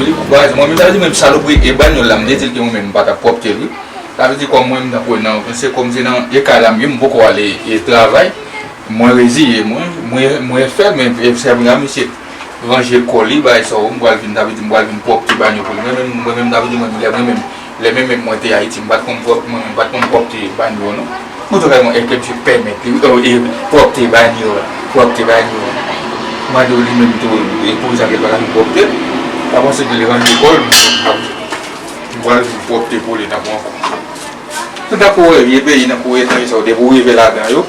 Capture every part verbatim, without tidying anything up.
Li pou bagay sa. Mwen menm, sa vle di mwen salopri e banyòl la, m te di l ke mwen menm m pa t ap pwòpte l wi. Sa vle di kòm mwen menm tankou nan, se kòm se nan e kay la m ye, m poko ale e travay. Mwen reziye mwen, mwen, mwen fè l, men e sèvi la misye ranje kò li, bagay sa yo, m pral vin, sa vle di m pral vin pwòpte banyòl pou li. Mwen menm, mwen menm, sa vle di mwen menm, lè mwen menm, lè mwen menm mwen te Ayiti, m pa t konn pwòp, mwen menm m pa t konn pwòpte banyòl non. Mwen tou kay mwen, èske misye pèmèt li, e, pwòpte banyòl, pwòpte banyòl. Mande w li menm tou, e poukisa ke l pa ka vin pwòpte l? Pa panse ke li ranje kò l, m pral vin pwòpte pou li tankou ankò. Se tankou w wè vye peyi nan kou etranje sa yo, depi w rive ladan yo,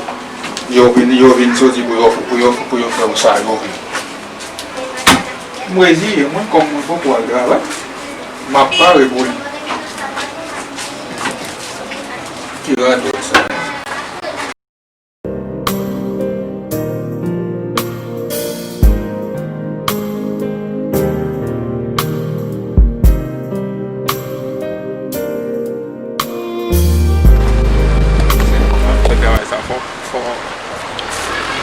yo vin, yo vin soti pou yo, pou yo, pou yo fè w sa yo vle. M reziye mwen, kòm mwen poko al travay, m ap pare pou li. Ki radòt sa. Fè travay sa fò, fò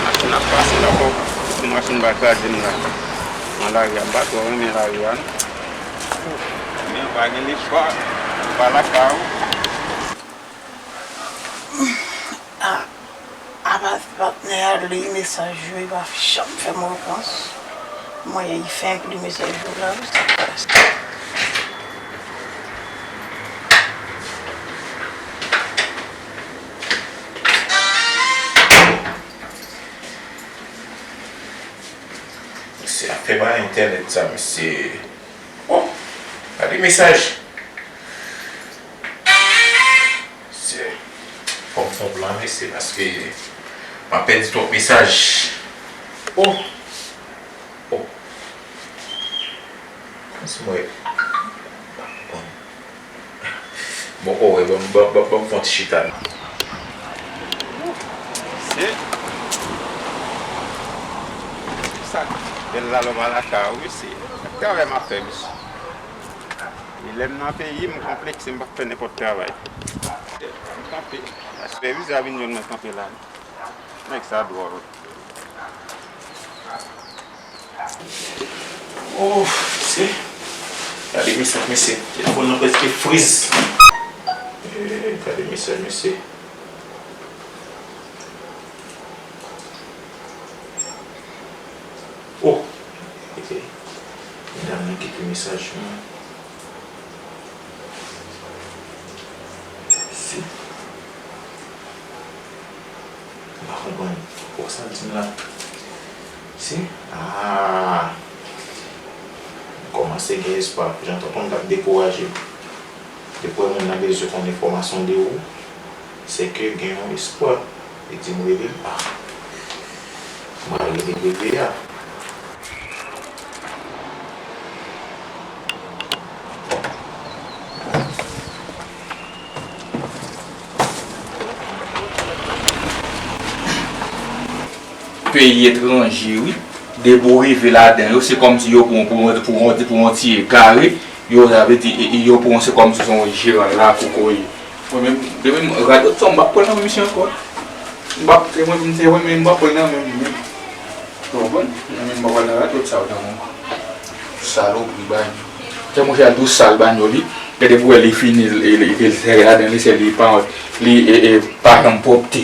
machin ap pase la, fò pou machin pa kraze m la. Nan lari a, m pa twò renmen lari a non. Men pa gen lespwa, pa lakay ou. A, apa patnè a li mesaj yo, li pa janm fè m repons. Mwen, li fenk li mesaj yo la, wi, sa k pase. Se afè pa entènèt sa, mesye. Oh, gade mesaj. Se, fò m fè yon plan, mesye, paske m ap pèdi twòp mesaj. Oh! Oh! Kòmanse mwen pa konprann. Bon, oh, wè, ban m, ban, ban, ban m fè yon ti chita. Se sa bèl lalòm alaka, wi, se travay m ap fè, mesye. E lè m nan peyi m, m konplekse, m p ap fè nenpòt travay. M kanpe. Sipèvizè a vin jwenn mwen kanpe la. Nèg sa dwòl. Oh, mesye. Gade mesaj, mesye. Telefòn nan prèske friz. Eh, gade mesaj, mesye. Oh, ok. Medam nan kite mesaj mwen. Si. M pa konprann. Ou sa l di m la? Si. Ah. M kòmanse gen espwa. Jan tonton m t ap dekouraje m. Depi w wè moun nan bezwen konn enfòmasyon de ou, se ke gen yon espwa. Li di m rele l. Ah. M pral rele prive a. Peyi etranje, wi. Depi w rive ladan yo, se kòmsi yo pran w pou, pou, pou, pou yon ti ekare. Yo, sa vle di, e, e, yo pran w se kòmsi se yon jeran lakou ke w ye. Mwen menm, de menm, radòt sa, m p ap pran l nan men misye ankò. M p ap, se mwen, se mwen menm, m p ap pran l nan men li. Ou konprann? Mwen menm, m p ap pran l nan radòt sa yo nan men ankò. Salopri, banyòl. Se monchè a tou sal banyòl li. Gade pou wè li fini, li, li, li sere ladan li, se li pa, li, e, e, pa janm pwòpte.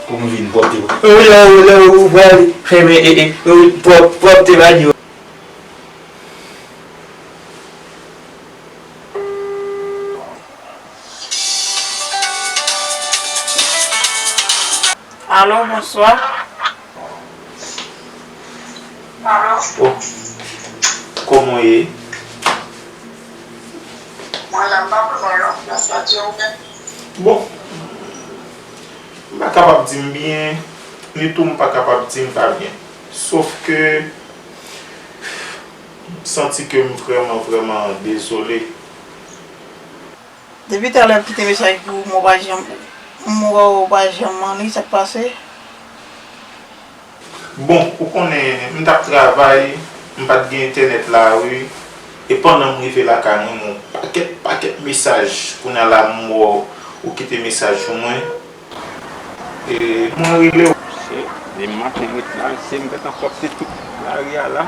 Pou m vin pwòpte. Ou lè, ou lè, ou prale, fèmen, e, e, ou pwòp, pwòpte banyòl. Alo, bonswa. Alo. Oh. Kòman w ye? Mwen la, m pa pran non, nan sitiyasyon ou menm. Bon. M pa kapab di m byen, ni tou m pa kapab di m pa byen. Sof ke m santi ke m vrèman, vrèman dezole. Depi talè m kite mesaj pou ou, men w pa janm, m wè w pa janm li, sa k pase? Bon, ou konnen, m t ap travay, m pa t gen entènèt la, wi. E pandan m rive lakay mwen, m wè yon pakèt, pakèt mesaj. Kounye a la, m wè w, ou kite mesaj pou mwen. E mwen rele w. Se, depi maten ret la, se m gentan pwòpte tout lari a la.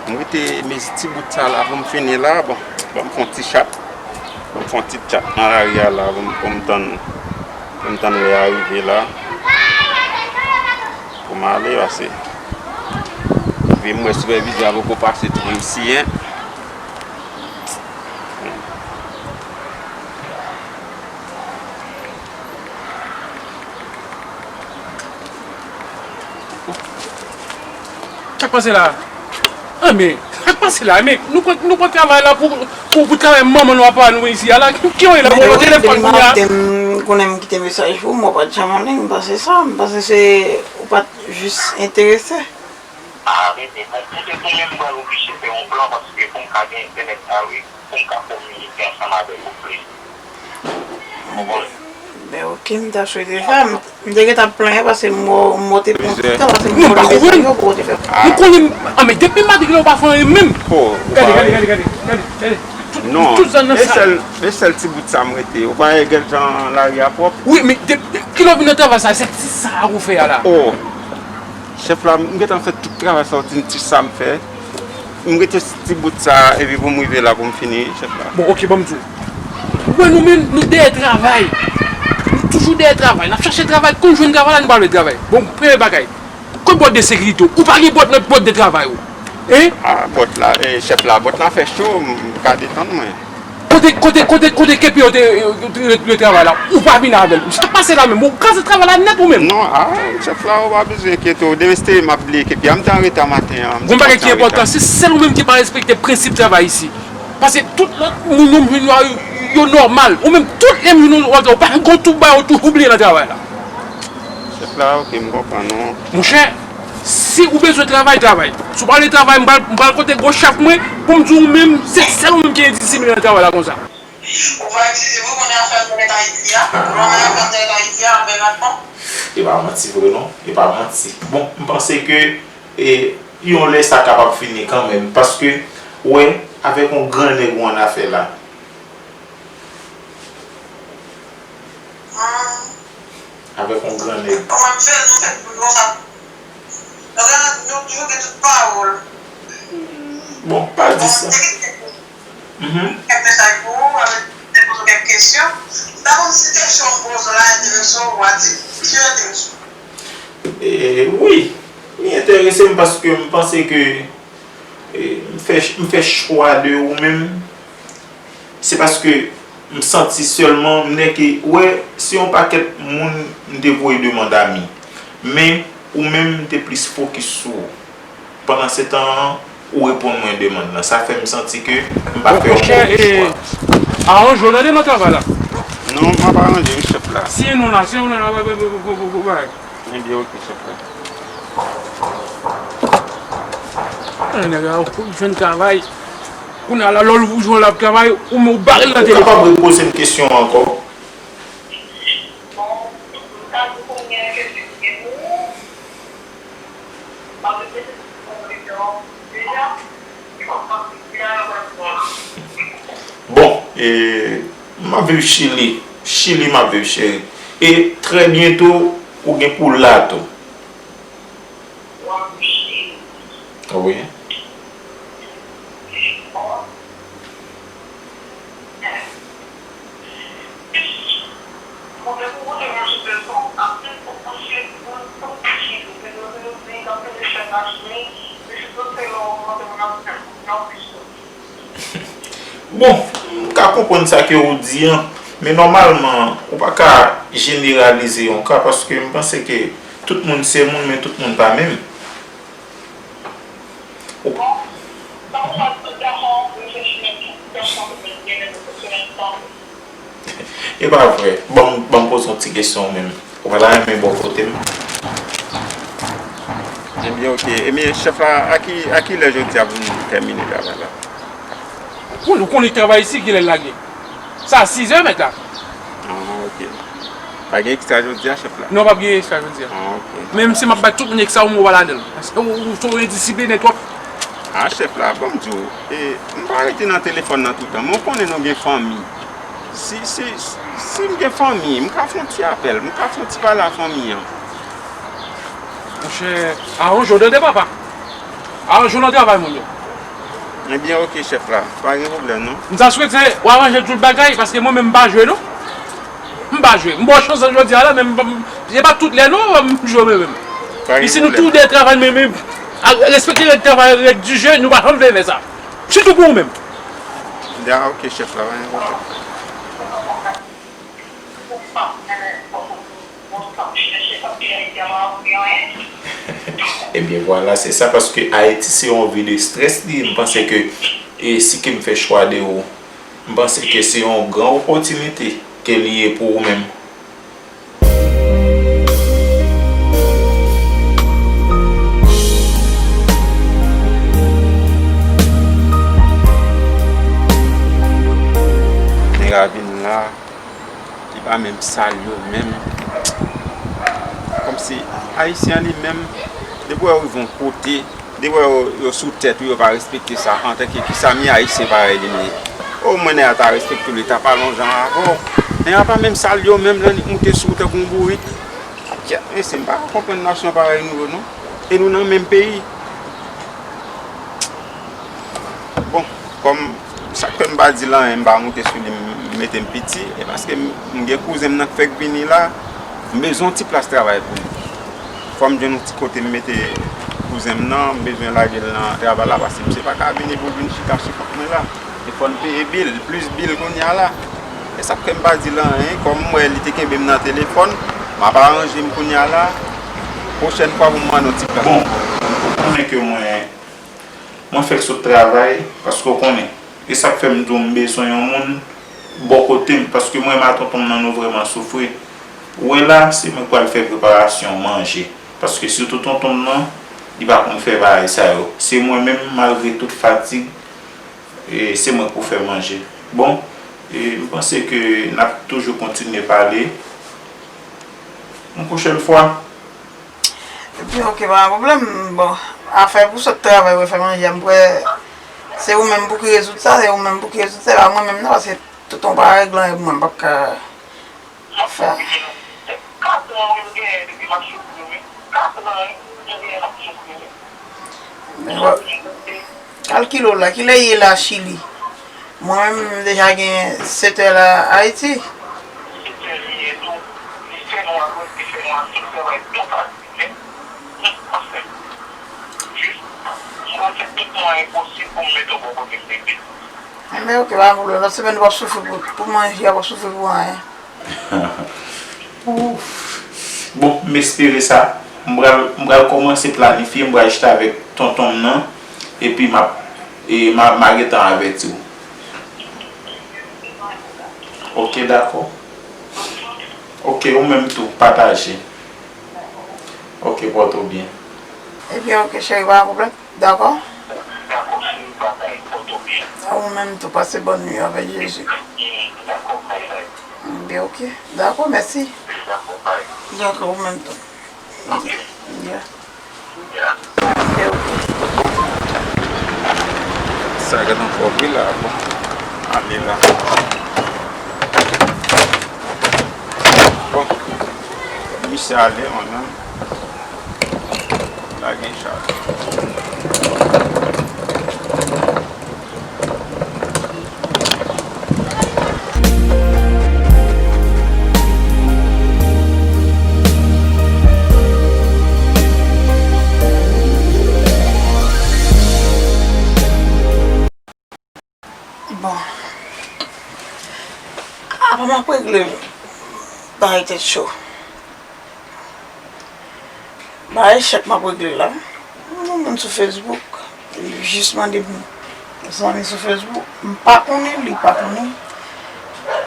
M rete mezi ti bout sa la pou m fini la. Bon, ban m fè yon ti chat. Ban m fè yon ti chat nan lari a la pou m, pou m tann, pou m tann lè a rive la. Pou m ale, pase. Epi m wè sipèvizè a poko pase tou isi, en. Sa k pase la? Anben, sa k pase la? Men, nou pran, nou pran travay la pou, pou, pou travay manman nou apa nou isi a la. Ki, ki yon la? Mwen, mwen telefòn kounye a. M konnen m kite mesaj pou ou, mwen pa t janm annik, m panse sa, m panse se ou pa t jis enterese. Ah, bebe, bon, poutèt ou menm, m pral oblije fè yon plan, paske pou m ka gen entènèt la, wi, pou m ka kominike ansanm avèk ou plis. Ou konprann? Ben, ok, m ta swete sa. M, m te gentan plenyen paske m, m te pran ti tan, paske m konnen mesaj yo pou te fè. Nou konnen, ah, men depi matrikilasyon ou pa fè anyen menm. Gade, gade, gade, gade, gade, gade. Tout, non, tout zòn nan sal. E sèl, e sèl ti bout sa m rete. Ou pa wè gèl jan lari a pwòp? Wi, men de, kilè w vin nan travay sa, se ti sa ou fè a la. Oh. Chèf la, m gentan fè tout travay sa w di m ti sa m fè. M rete ti bout sa epi pou m rive la pou m fini, chèf la. Bon, ok, ban m di w. Ou wè nou menm, nou dèyè travay. Nou toujou dèyè travay. N ap chache travay, kou n jwenn travay la, nou pa vle travay. Bon, premye bagay. Kot bòt de sekirite w? Ou pa gen bòt nan bòt de travay ou? Hein? Ah, bòt la, eh, chèf la, bòt la fè cho, m ka detann mwen. Kote, kote, kote, kote kepi yo te, yo, yo, yo, yo travay la? Ou pa vin avè l. Sa k pase la menm? Ou kraze travay la nèt ou menm? Non, ah, chèf la, ou pa bezwen enkyete w. Demen se te m ap bliye kepi a, m te an reta maten an. Gon bagay ki enpòtan, se sèl ou menm ki pa respekte prensip travay isi. Paske tout lòt moun yo, yo, yo nòmal. Ou menm, tout lè moun yo, ou pa gon tou ba yo tou oubliye nan travay la. Chèf la, ok, m konprann ou. Monchè, si ou bezwen travay, travay. Si w pa vle travay, m pral, m pral kote gwo chèf mwen pou m di w menm, se sèl ou menm ki endisiplinen nan travay la konsa. Ou pa eskize mwen, konnen afè entènèt Ayiti a. Ou pa wè afè entènèt Ayiti a anpè ratman? E pa manti vre non, e pa manti. Bon, m panse ke, e, yon lè sa kapab fini kanmenm, paske, wè, avèk yon gran nèg ou annafè la. Hmm. Avèk yon gran nèg. Kòman m fè l, nou fè tout bon sa. Nou gen, nou toujou gen tout pawòl. Bon, pa di sa. Bon, m te gen kèk mesaj pou ou, avèk te poze w kèk kesyon. M pa konn si kesyon m poze w la enterese w, w a di si yo enterese w. E, wi, li enterese m paske m panse ke, e, m fè, m fè chwa de ou menm. Se paske m santi sèlman, m nèke, wè, se yon pakèt moun m te voye demann ami. Men, ou menm, m te plis fokis sou ou. Pandan se tan an, ou reponn mwen demann lan. Sa fè m santi ke m pa fè yon move chwa. Bon, monchè, e, aranje w tande nan travay la. Non, m ap aranje wi, chèf la. Siyen non la, siyen non la, bay. Ebyen, ok, chèf la. Nèg la, ou jwenn travay. Kounye a la, lè w jwenn l ap travay, ou, ou bare l nan telefòn. Ou kapab repoze m kesyon an ankò? Bon, e, m ap viv Chili. Chili m ap viv, cheri. E trè byento, ou gen pou la tou. Wi. Bon, m ka konprann sa ke ou di an, men nòmalman, ou pa ka jeneralize yon ka, paske m panse ke tout moun se moun, men tout moun pa menm. Ou E pa vre. Ban m, ban m poze yon ti kesyon ou menm. Ou pa ta renmen bò kote m? Ebyen, ok. Ebyen, chèf la, a ki, a ki lè jodi a pou nou tèmine travay la? Ou, ou konnen travay isi, ki lè l lage? Sa sizè, mèt la. Ah, ok. Pa gen ekstra jodi a, chèf la? Non, p ap gen ekstra jodi a. Ah, ok. Menm si m ap bay tout moun ekstra, ou mwen pa ladan l. Paske ou, ou, ou endisiplinen twòp. Ah, chèf la, ban m di w, e, m pa rete nan telefòn nan toutan, men w konnen nou gen fanmi. Si, si, si m gen fanmi, m ka fè yon ti apèl, m ka fè yon ti pale a fanmi an. Monchè, aranje w tande papa. Aranje w nan travay moun yo. Ebyen, oke, chèf la. Pa gen pwoblèm, non. M ta swete w aranje tout bagay, paske mwen menm m pa jwe, non. M pa jwe. M ba w chans jodi a la, men m pa- m- se pa tout lè, non, m jwe mwen menm. Pa gen pwoblèm. E si nou tou de travay, men, men, a- respekte règ travay, règ di jeu, nou pa janm vle fè sa. Sitou pou ou menm. Ya, oke, chèf la, pa gen pwoblèm. Ebyen, vwala, se sa, paske Ayiti se yon vi de strès li ye. M panse ke, e, si ke m fè chwa de ou, m panse ke se yon gran opòtinite ke li ye pou ou menm. Nèg la vin la, li pa menm salye w menm. Kòmsi Ayisyen an li menm, depi w wè yo rive yon kote, depi w wè yo, yo sou tèt ou, yo pa respekte sa. Antanke kisa mi Ayisyen parèy li m ye? O mwen nèg la ta respekte w, li t ap alonje anba avè w. Nèg la pa menm salye w menm, lè li moute sou ou tankou yon bourik. Kèt, mesye, m pa konprann nasyon parèy nou yo, non. E nou nan menm peyi. Bon, kòm sa k fè m pa di l anyen, m pa moute sou li, m mete m piti, e paske m, m gen kouzen m nan k fèk vini la, m bezwen yon ti plas travay pou li. Fò m jwenn yon ti kote m mete kouzen m nan, m bezwen lage l nan travay la, paske misye pa ka vini pou l vin chita sou kont mwen la. E fò n peye bil, plis bil kounye a la. E sa k fè m pa di l anyen, kòm m wè li te kenbe m nan telefòn, m ap aranje m kounye a la. Pwochèn fwa pou m mande yon ti plas. Bon, ou konnen ke mwen, mwen fèk sot travay, paske w konnen. E sa k fè m di w m bezwen yon moun bò kote m, paske mwen menm ak tonton m nan nou vrèman soufri. Ou wè la, se mwen k pral fè preparasyon manje. Paske sitou tonton m nan, li pa konn fè bagay sa yo. Se mwen menm, malgre tout fatig, e se mwen k pou fè manje. Bon, e m panse ke n ap toujou kontinye pale yon pwochèn fwa. Epi, oke, pa gen pwoblèm. Bon, afè pou sot travay, pou fè manje a, m kwè se ou menm pou ki rezoud sa, se ou menm pou ki rezoud sa, e pa mwen menm non, paske tonton pa regle anyen pou mwen, m p ap ka fè. Katran wi m genyen depi m ap soufri wi. Katran wi m genyen m ap soufri wi. Men wè, kalkile w la, kilè l ye la Chili? Mwen menm, m deja gen sèt è la Ayiti. Sèt è li ye tou. Li fè nwa, li fè nwa, li travay byen fatige. Jis, m pral fè tout mwayen posib pou m mete w bò kote m te di. Enben, oke, pa gen pwoblèm. Lòt semèn, w ap soufri pou, pou manje a, w ap soufri pou anyen. Ouf. Bon, m espere sa. M pral, m pral kòmanse planifye, m pral chita avèk tonton m nan, epi m ap, e, m a, m a gentan avèti w. Oke, dakò. Oke, ou menm tou, pataje. Oke, pòte w byen. Ebyen, oke, cheri, pa gen pwoblèm. Dakò? Dakò, cheri, pataje, pòte w byen. A ou menm tou, pase bòn nwi avèk Jezi. Dakò, bye bye. Ebyen, oke. Dakò, mèsi. Dakò, bye. Dakò, ou menm tou. Oke. Ya. Ya. Ebyen, oke. Sa gen ankò wi la, bon. Ale la. Bon. Misye ale, mwen menm. Lage chaj. Bon. Apa m ap regle bagay tèt cho. Bagay chèk m ap regle la. Yon moun sou Facebook, li jis mande m zanmi sou Facebook. M pa konnen, li pa konnen.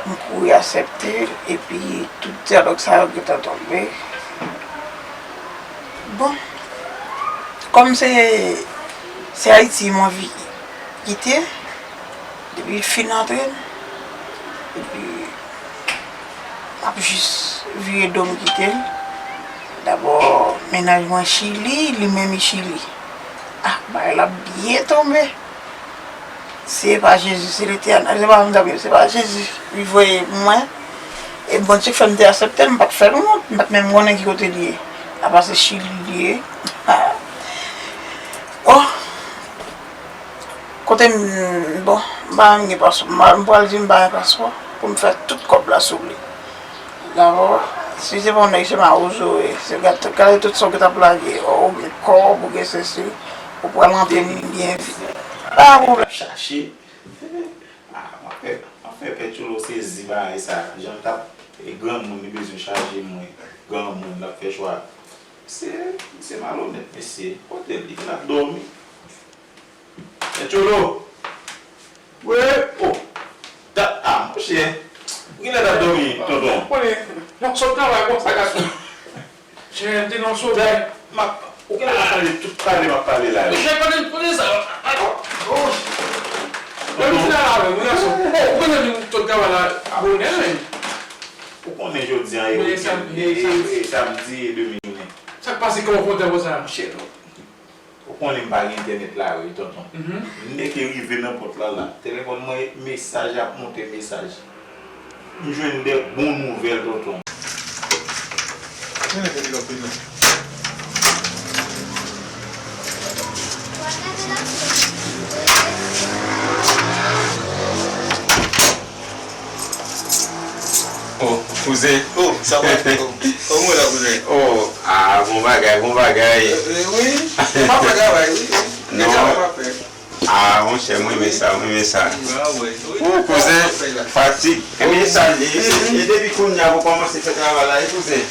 M kouri aksepte l, epi tout dyalòg sa yo gentan tonbe. Bon, kòm se, se Ayiti m anvi kite, depi l fin antre m, epi m ap jis vire do m kite l. Dabò, mennaj mwen Chili, li menm li Chili. Ah, bagay la ap byen tonbe. Se pa Jezi, se Letènèl. Se pa, se pa Jezi li voye pou mwen. E Bondye k fè m te aksepte l, m pa t fè l wont, m pa t menm konnen ki kote li ye. Apa se Chili li ye. Ah. Bon. Kote Bon, m pa menm gen paspò. M pa- m pral di m pa gen paspò pou m fè tout kòb la sou li. Dakò? Si se pa yon nèg se mawozo, e, se gade, gade tout sa w gen t ap lage, o, ou gen kòb, ou gen sesi, ou pral rantre byen vit. Pa gen pwoblèm. Chache. Ah, m ap fè, m ap fè Pè Tcholo sezi bagay sa. Jan l t ap, e, granmoun, li bezwen chaje mwen. Granmoun, l ap fè chwa. Se, se malonèt, mesye. Kote l? Li vin ap dòmi. Pè Tcholo! Wi! Oh! Ta, ah, monchè! Ou genlè t ap dòmi, tonton. Konnen, nan sot travay konsa, gason. Chè, m te nan somèy. M ap, ou genlè t ap pale tout pale m ap pale la yo. Monchè, konnen, konnen sa. Oh! Lè m fin la avè m, wi, gason. Ou konnen m sot travay la bonè, men. Ou konnen jodi a e wikenn, e, e, e samdi e demi jounen. Sa k pase kè w kontan konsa? Monchè, non. Ou konnen m pa gen entènèt la wi, tonton. M nèk rive nan pòt la la. Telefòn mwen, mesaj ap monte mesaj. M jwenn de bon nouvèl, tonton. Oh, kouzen. Oh, sa va fè? Kòman w la, kouzen? Oh, ah, bon bagay, bon bagay. Eh, eh, wi. M ap fè travay, wi. Non. Travay m ap fè. Ah, monchè, mwen renmen sa, mwen renmen sa. Ah, wi. Oh, kouzen, fatig. Ebyen, sa l ye. E depi kounye a, pou kòmanse fè travay la, wi, kouzen.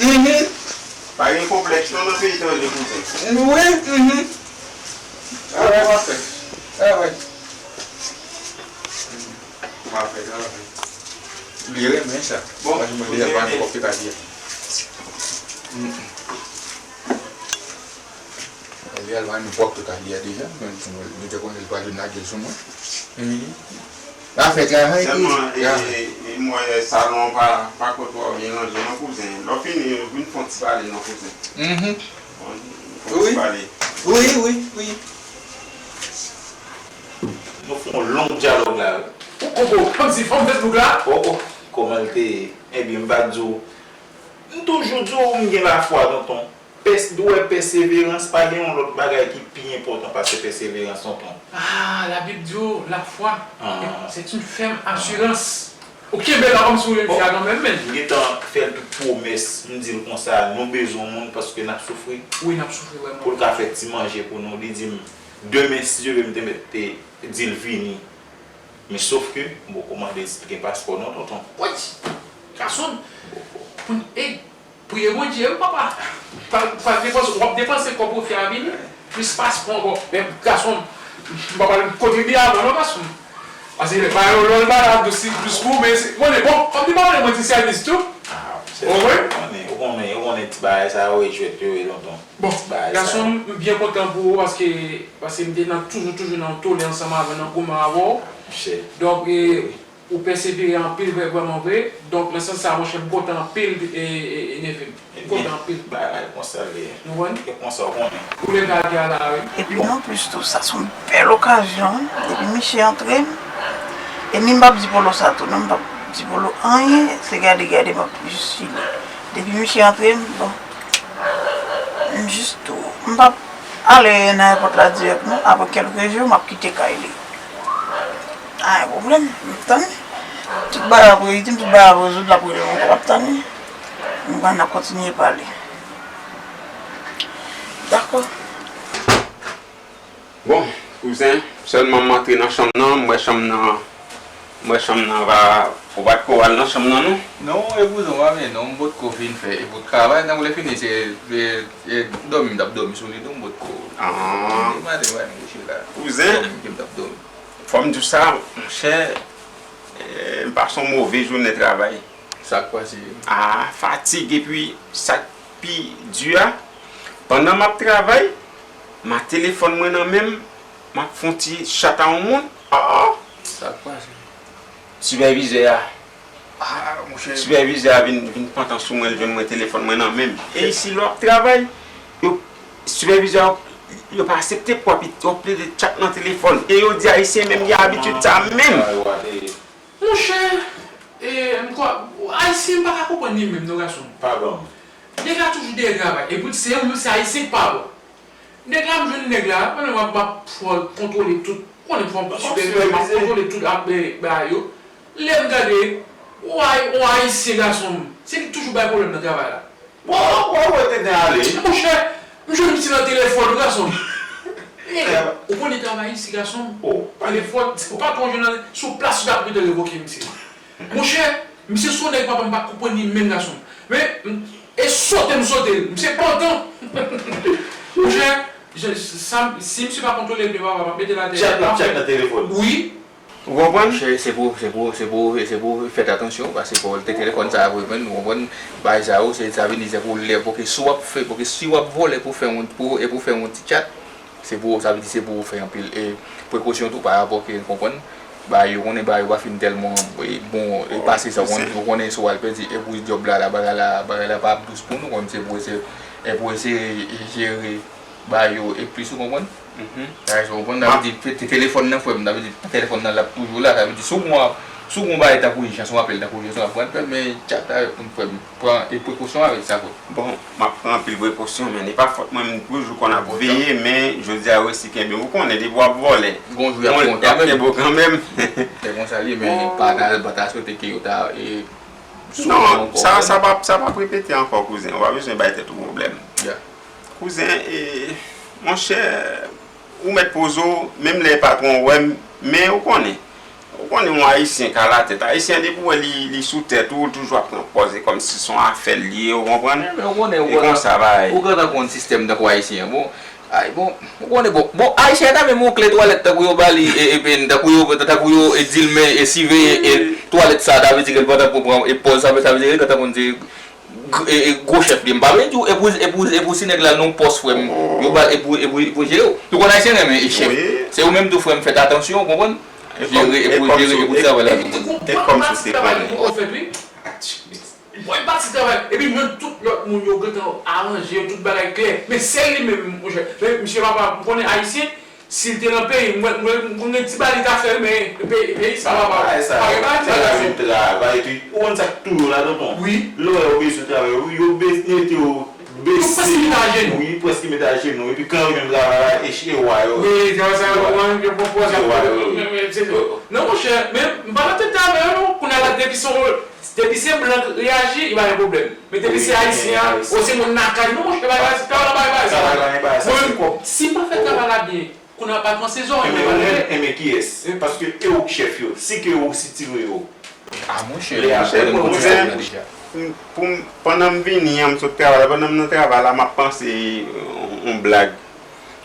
Pa gen konplèks, non, nan peyi etranje, kouzen. Wi, mhm. Travay m ap fè. Travay. M ap fè travay. Li renmen sa. Bon, paske mwen deja pa renmen kòk tout a di a. Li al pa renmen kòk tout a di a deja. Mwen, mwen te konnen li pral vin lage l sou mwen. L ap fè travay tou. Sèlman, e, e, e, mwen, salon pa, pa kote w ap byen ranje, non, kouzen. Lè w fini, vin fè yon ti pale, non, kouzen. Mhm. Bon, fè yon ti pale. Wi, wi, wi. Nou fè yon long dyalòg la, wi. Ou koko, kòmsi fanm Facebook la? Oh, oh, kòman l te ye? Ebyen, m pa di w. M toujou di w, m gen lafwa, tonton. Pès, ou wè, pèseverans, pa gen yon lòt bagay ki pi enpòtan pase pèseverans, tonton. Ah, Labib di w, lafwa, ah, c'est une ferme assurance. Ou kenbe la kòmsi w vle fè a kanmenm, men. M gentan fè l tout pwomès, m di l konsa, nou bezwen moun paske n ap soufri. Wi, n ap soufri vrèman. Pou l ka fè ti manje pou nou, li di m, demen, si Dye vle, m te mèt te di l vini. Men sof ke, m poko mande si l gen paspò non, tonton. Woy! Gason m! Pou n, e, priye Bondye, wi, papa. Pa, pa depanse, w ap depanse kòb pou fè a vini. Plis paspò ankò. Men, gason m, m pa pral kontribye avan non, gason m. Paske, ba yo lòl ba la, dous, dous pou, men, se, konnen, bon, kòm li pa konnen mwen ti sèvis tou. Ah, ou konnen, ou konnen, ou konnen ti bagay sa yo, e jwèt yo, e tonton. Bon, gason m, m byen kontan pou ou paske, paske m te nan, toujou, toujou nan tole ansanm avè w, nan goumen avè w. Donk, e, ou pèsevere anpil, vrè, vrèman vre. Donk, nan sans sa, monchè, m kontan anpil, e, e, e, neve m. M kontan anpil. Bagay konsa l ye. Ou konprann? E konsa, ou konnen. Ou leve a di a la, wi. Epi, nan plis tou, sa se yon bèl okazyon. Depi misye antre m, e ni m p ap di Polo sa tou, non, m p ap di Polo anyen, se gade, gade, m ap jis file. Depi misye antre m, bon. M jis tou, m p ap ale nan ayewopò la dirèk non, apre kèlke jou, m ap kite kay li. Pa gen pwoblèm, m ap tann. Tout bagay ap redi, tout bagay ap rezoud, l ap rele m ankò, m ap tann li. Nou pral kontinye pale. Dakò. Bon, kouzen, sèlman m antre nan chanm nan, m wè chanm nan, m wè chanm nan pa, ou pa t ko al nan chanm nan, non? Non, e kouzen, w pa vle non, m potko fin fè, e pou travay nan, lè fini, se, se, se dòmi m t ap dòmi sou li, non, m potko. Ah. Maten, maten, maten, kouche la. Kouzen, dòmi ke m t ap dòmi. Fò m di w sa, monchè, e, m pase yon move jounen travay. Sa k pase? Ah, fatig, epi sa k pi di a, pandan m ap travay, m a telefòn mwen nan men m, m ap fè yon ti chat a yon moun. Oh, oh. Sa k pase? Sipèvizè a. Ah, monchè. Sipèvizè a vin, vin pantan sou mwen, l jwenn mwen telefòn mwen nan men m. E isi, lè w ap travay, yo, sipèvizè a, yo pa aksepte pou w ap, w ap plede chat nan telefòn. E yo di Ayisyen menm gen abitid sa menm. Monchè, e, m kwè, Ayisyen m pa ka konprann li menm non, gason m. Pa bon. Nèg la toujou dèyè travay. E pou di se ou menm, se Ayisyen k pa bon. Nèg la, m jwenn nèg la, pandan m ap, m ap fè kontwole tout Konnen pou m ap sipèvize, m ap kontwole tout ap, eh, bagay yo. Lè m gade, on Ay-, on Ayisyen gason m, se li ki toujou bay pwoblèm nan travay la. Bon, bon, bon, tenten ale. Monchè, m jwenn misye nan telefòn, wi, gason m. Eh, ou konnen travay isi, gason m. Telefòn, se pa twò jwenn nan, sou plas ou t ap rete revoke misye. Monchè, misye se yon nèg papa m pa konprann li menm, gason m. Men, m, e sote m sote l, misye pantan. Monchè, je, sa, si misye pa kontwole l byen, papa, m ap mete l atè. Chat, l ap chat nan telefòn. Wi. Ou konprann? Monchè, se pou, se pou, se pou, se pou fèt atansyon, paske fò w te telefòn sa a vre, men, ou konprann? Bagay sa yo, se, sa vin di, se pou lè, pou ke si w ap fè, pou ke si w ap vòlè, pou fè yon, pou, e pou fè yon ti chat, se pou, sa vle di, se pou w fè anpil, e, prekosyon tou, pa rapò ke, ou konprann? Bagay yo, konnen bagay yo pa fin tèlman, e, bon, e, pase sa, ou konnen, ou konnen si w al pèdi, e pou djòb la, la, bagay la, bagay la pa ap dous pou nou, konn se pou, se, e pou eseye jere bagay yo e plis, ou konprann? Mhm. Bagay sa, ou konprann, sa vle di, te, te, telefòn nan, frè m, sa vle di, telefòn nan, l ap toujou la, sa vle di, si w gon, si w gon bagay tankou ijans, yon apèl tankou ijans, w ap pran, men chat avèk moun, frè m, pran e prekosyon avèk sa, frè m. Bon, m ap pran anpil prekosyon, men e pa fòt mwen, m toujou konn ap veye, men jodi a resi kenbe m. Ou konnen, depi w ap vòlè, gon jou y ap pran w kanmenm. Kenbe w kanmenm. Se konsa l ye, men pa ta, pa ta swete ke yo ta, e, sou ankò. Non, sa, sa p ap, sa p ap repete ankò, kouzen. Ou pa bezwen bay tèt ou pwoblèm. Kouzen, e, monchè, ou mèt poze w, menm lè patwon w wè m, men ou konnen. Ou konnen yon Ayisyen ka latèt. Ayisyen, depi w wè li, li sou tèt ou, li toujou ap pran pòz, e kòmsi se yon afè l ye, ou konprann? E konsa bagay. Ou gentan konn sistèm tankou Ayisyen an. Bon, ay, bon, ou konnen, bon, bon, Ayisyen an ta menm yon kle twalèt tankou yo ba li, e, e, pen, tankou yo, tankou yo, e, di l men, e, siveye, e, twalèt sa, ta vle di ke l pantan pou pran, e, pòz sa, sa vle di ke l gentan konn se gr-, e, e, gwo chèf li. M pa vle di w, e pou, e pou, e pou si nèg la nan yon pòs, frè m, yo ba l, e pou, e pou, e pou jere w. Ou konn Ayisyen renmen, e, chèf. Se ou menm tou, frè m, fèt atansyon, ou konprann? Jere, e pou jere, e pou travay la. E kòm si w te konnen. Bon, e pati travay. Epi menm tout lòt moun yo gentan aranje yo, tout bagay klè. Men sèl li menm, monchè. Men misye papa, m konnen Ayisyen, si l te nan peyi, m wè, m wè, m konnen ti bagay li ta fè, men peyi, peyi sa papa. Pa gen bagay sa, gason. Travay, epi ou konn sa k tou yo la, tonton. Wi. Lè w wè yo bezwen travay, wi, yo be-, mete yo bese. Yo prèske mete ajenou. Wi, prèske mete ajenou. Epi kan yo jwenn travay la, e, e wa yo. Wi, travay sa yo, yo pran pòz la. Non, monchè, men m pa nan tèt avè yo, non. Kounye a la, depi se yon Depi se blan k reyaji, li pa gen pwoblèm. Men depi se Ayisyen an, ou se moun lakay nou, monchè, bagay la, se travay la, bagay sa. Mwen, si m pa fè travay la byen, kounye a patwon se zòrèy mwen pral rele. Enben kiyès? Paske e ou k chèf yo. Si ke ou sitire yo. A, monchè, monchè, m konnen sa deja. Pou m, pandan m vini an, m sot travay la, pandan m nan travay la, m ap panse yon, yon blag.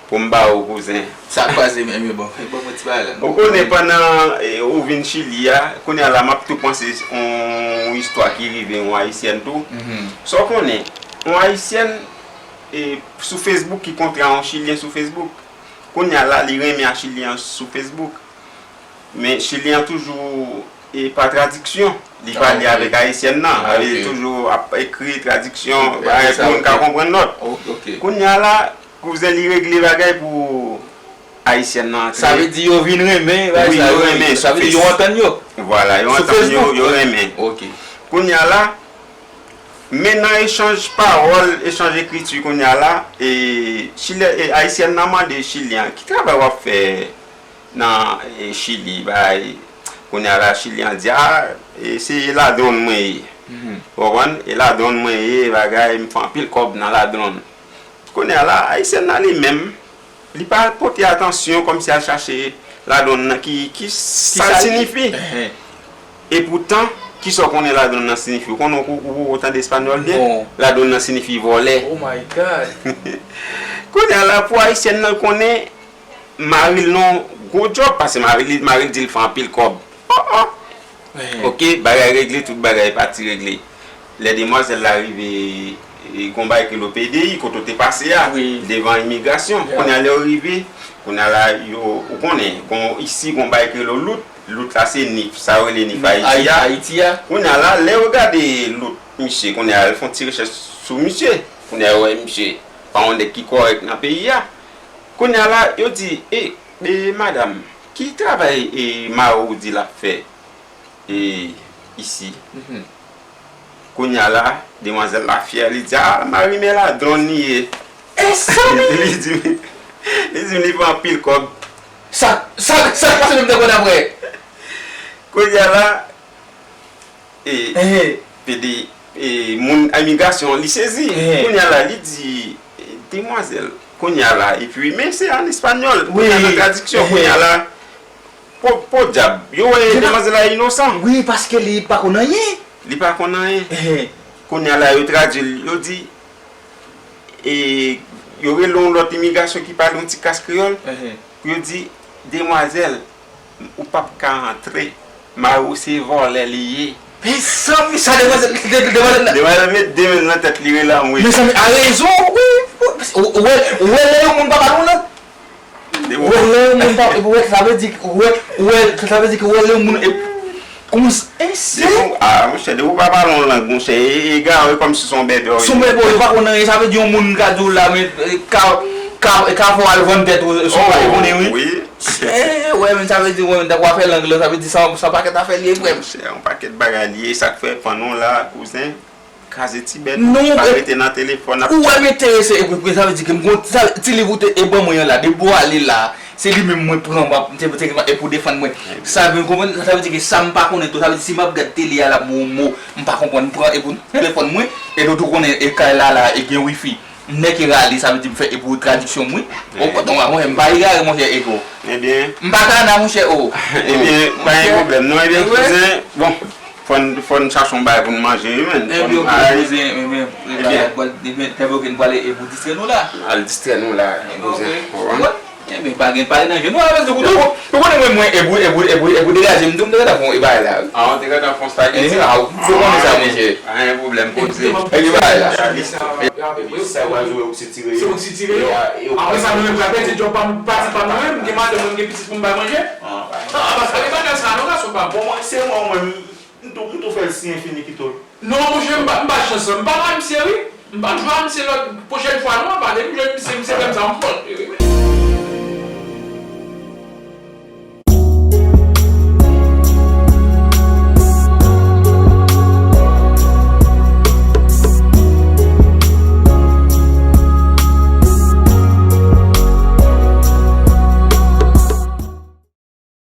Pou m ba ou, kouzen. Sa k pase menm yo, bon, bon, mwen ti bagay la. Ou konnen pandan, e, ou vin Chili a, kounye a la, m ap tou panse yon istwa ki rive yon Ayisyèn tou. Sa w konnen, yon Ayisyèn, e, sou Facebook ki kontre a yon Chilyen sou Facebook. Kounye a la, li renmen a Chilyen an sou Facebook. Men Chilyen an toujou, e, pa tradiksyon. Li pale avèk Ayisyèn nan. Sa vle di toujou ap ekri tradiksyon, bagay pou moun ka konprann lòt. Kounye a la, kouzen li regle bagay pou Ayisyèn nan antre. Sa vle di yo vin renmen bagay sa, yo renmen. Sa vle di yo antann yo. Vwala, yo antann yo, yo renmen. Kounye a la, men nan echanj pawòl, echanj ekriti, kounye a la, e, Chilè, e, Ayisyèn nan mande Chilyen an, "Ki travay w ap fè nan, e, Chili?" Bay, kounye a la, Chilyen an di, "A, e, se ladwòn mwen ye." Ou konprann? "E ladwòn mwen ye, bagay, m fè anpil kòb nan ladwòn." Kounye a la, Ayisyèn nan li menm, li pa pote atansyon kòmsi al chache ladwòn nan ki, ki sa l siyifi. E poutan, kisa w konnen ladwòn nan siyifi? Ou konnen ou, ou, ou tande espanyòl byen? Ladwòn nan siyifi vòlè. Oh my God! Kounye a la, pou Ayisyèn nan konnen, mari l nan gwo djòb, paske mari li, mari l di l fè anpil kòb. Oh, oh. Ok, bagay regle, tout bagay pati regle. Lè demwazèl la rive, e, gon bagay ki rele O P D I, kote w te pase a, devan imigrasyon. Kounye a lè yo rive, kounye a la, yo, ou konnen, gon, isi, gon bagay ki rele lout, lout la se nif, sa yo rele nif Ayiti a. Kounye a la, lè yo gade lout misye, kounye a, yo fè yon ti rechèch sou misye. Kounye a, yo wè misye pa yon nèg ki kòrèk nan peyi a. Kounye a la, yo di, e, e, madanm, ki travay, e, mari w di l ap fè, e, isi? Kounye a la, demwazèl la fyè, li di, a, mari m e ladwòn li ye. Li di, li di m li fè anpil kòb. Sa, sa, sa k pase menm tan konn apre? Kounye a la, e, P D, e, moun imigrasyon, li sezi. Kounye a la, li di, e, demwazèl, kounye a la, epi, men se an espanyòl, kounye a nan tradiksyon, kounye a la, po, podyab, yo wè demwazèl la inosan. Wi, paske li pa konn anyen. Li pa konn anyen. Kounye a la, yo tradui l, yo di, e, yo rele yon lòt imigrasyon ki pale yon ti kras kreyòl, pou yo di, demwazèl, ou p ap ka antre, mari w se vòlè li ye. Mezanmi, sa demwazèl, de- de- demwazèl la. Demwazèl met de men l nan tèt li, rele anmwe. Mezanmi, a rezon, wi. Ou ou wè ou wè lè yon moun pa pale w nan. Ou wè lè yon moun pa ou wè sa vle di ou wè ou wè sa vle di ke ou wè lè yon moun e kòmanse ensi. Depi w, a, monchè, depi w pa pale yon lang, monchè, e, egare kòmsi se yon bèbè w ye. Se yon bèbè w ye, ou pa konn anyen, sa vle di yon moun ka di w la, men, e, ka, ka, ka fè w al vann tèt ou, se yon bagay konnen, wi. Wi. E, wè, men sa vle di, wè, men, w ap fè lang lan, sa vle di, se yon, se yon pakèt afè li ye, frè m. Se yon pakèt bagay li ye, sa k fè pann w la, kouzen, kraze ti bèt, non, pa rete nan telefòn, ap. Ou wè m enterese, e, e, sa vle di ke m gon, sa, ti liv ou te, e, ban mwen an la, depi w ale la, se li menm mwen pran, m ap, te, te, e pou defann mwen. Sa vle konprann, sa vle di ke sa m pa konnen tou, sa vle di si m ap gad tele a, l ap bon mo, m pa konprann, m pran, e pou telefòn mwen, e tou, tou konnen, e kay la, la, e gen wifi. M nèke rale, sa vle di m fè e pou tradiksyon m wi. Ou konprann, monchè, m pa egare, monchè, e ko. Ebyen. M pa kana, monchè, o. Ebyen, pa gen pwoblèm, non, ebyen, kouzen, bon, fò n, fò n chache yon bagay pou n manje, wi, menn. Ebyen, ok, kouzen, ebyen, ebyen, tèbè, ok, n prale e pou distrè nou la. Al distrè nou la, kouzen. Ebyen, pa gen, pa gen danje. Nou avèk nou, nou, nou konnen mwen, mwen, e pou, e pou, e pou, e pou degaje m, tou, m te gentan fè yon bagay la. A, ou te gentan fè yon spaghetti? E, a, ou konnen sa, monchè. Pa gen pwoblèm, koze. E gen bagay la. Sa w al jwe, ou ki sitire yo. Se ou ki sitire yo. Apre sa, mwen menm, m ka pèdi djòb pa m, pati pa mwen menm, m gen madanm mwen, m gen pitit pou m bay manje. A, paske e bagay sa, non, gason pa m. Bon, mwen, se mwen, mwen, m tou, m tou fè l siyen fini kite w. Non, monchè, m pa, m pa chans lan. M pa wè misye, wi. M pa jwe a misye lòt, pwochèn fwa, non, apa depi m jwenn misye, misye fè m sa, m fòs li, wi.